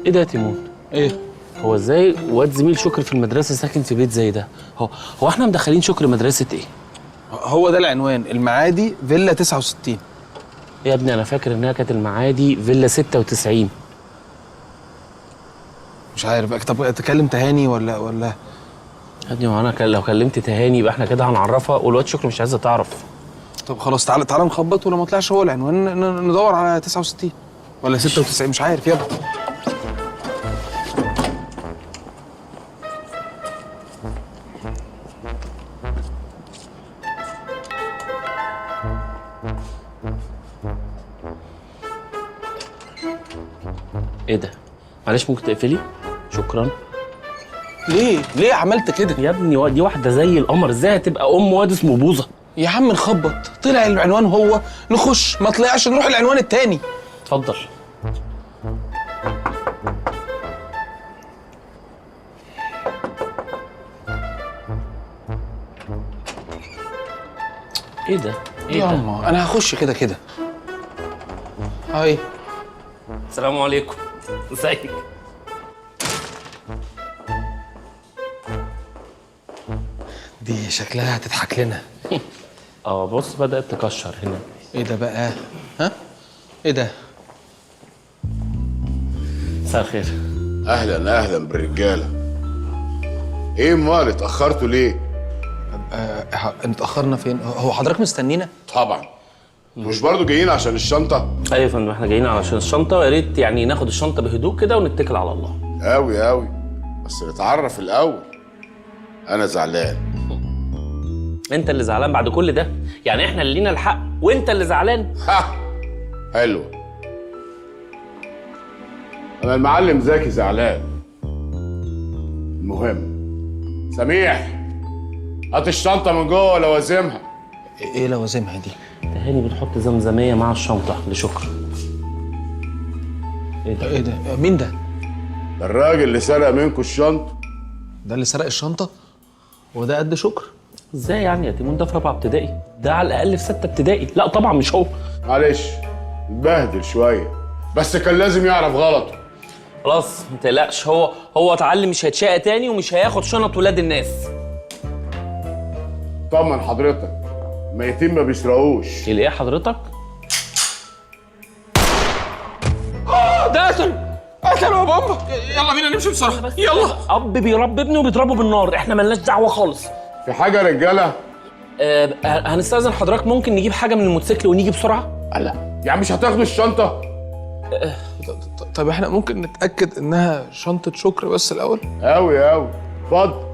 ايه ده يا تيمون؟ ايه؟ هو ازاي واد زميل شكر في المدرسة ساكن في بيت زي ده؟ هو احنا مدخلين شكر مدرسه ايه؟ هو ده العنوان، المعادي فيلا 69. يا ابني انا فاكر انها كانت المعادي فيلا 96. مش عارف بقى، طب تكلم تهاني ولا يا ابني ما انا لو كلمت تهاني يبقى احنا كده هنعرفها، والواد شكر مش عايزه تعرف. طب خلاص، تعالى تعالى نخبط، ولو ما طلعش هو العنوان ندور على 69 ولا 96، مش عارف. يلا. ايه ده؟ معلش ممكن تقفلي؟ شكرا. ليه؟ ليه عملت كده؟ يا ابني دي واحدة زي القمر، ازاي هتبقى ام واد اسمه بوظه؟ يا عم نخبط، طلع العنوان هو، نخش، ما طلعش نروح العنوان التاني. اتفضل. ايه ده؟ ايه ده؟ ياما انا هخش كده كده. هاي. السلام عليكم. ازيك؟ دي شكلها هتضحك لنا. بص بدأت تكشر هنا. ايه ده بقى؟ ها؟ ايه ده؟ مساء الخير. اهلا اهلا بالرجاله. ايه امال اتاخرتوا ليه؟ اتاخرنا فين؟ هو حضرتك مستنينا؟ طبعا. مش برضو جايين عشان الشنطة؟ ايوه يا فندم، احنا جايين علشان الشنطة، ويا ريت يعني ناخد الشنطة بهدوء كده ونتكل على الله. قوي قوي، بس نتعرف الاول. انا زعلان. انت اللي زعلان بعد كل ده؟ يعني احنا اللي لينا الحق وانت اللي زعلان؟ ها حلو. انا المعلم زكي زعلان. المهم سميح، هات الشنطة من جوه لوازمها. ايه لوازمها دي؟ تهاني بتحط زمزميه مع الشنطة لشكر. ايه ده؟ ايه ده؟ مين ده؟ ده الراجل اللي سرق منكم الشنطة. ده اللي سرق الشنطة؟ هو ده قد شكر؟ ازاي يعني يا تيمون؟ ده في رابعه ابتدائي، ده على الاقل في 6 ابتدائي. لا طبعا مش هو. معلش اتبهدل شوية، بس كان لازم يعرف غلطه. خلاص ما تقلقش، هو اتعلم، مش هيتشقى تاني ومش هياخد شنط ولاد الناس. طمن حضرتك، الميتين ما بيسرقوش. ايه حضرتك؟ ده قتل قتل يا بابا. يلا بينا نمشي بسرعة. يلا. اب بيربي ابنه وبيضربه بالنار، احنا ملناش دعوه خالص. في حاجة يا رجاله؟ هنستأذن حضرتك، ممكن نجيب حاجة من الموتوسيكل ونيجي بسرعة؟ لا يعني مش هتاخدوا الشنطة؟ طب احنا ممكن نتاكد انها شنطه شكر بس الاول؟ قوي قوي. اتفضل.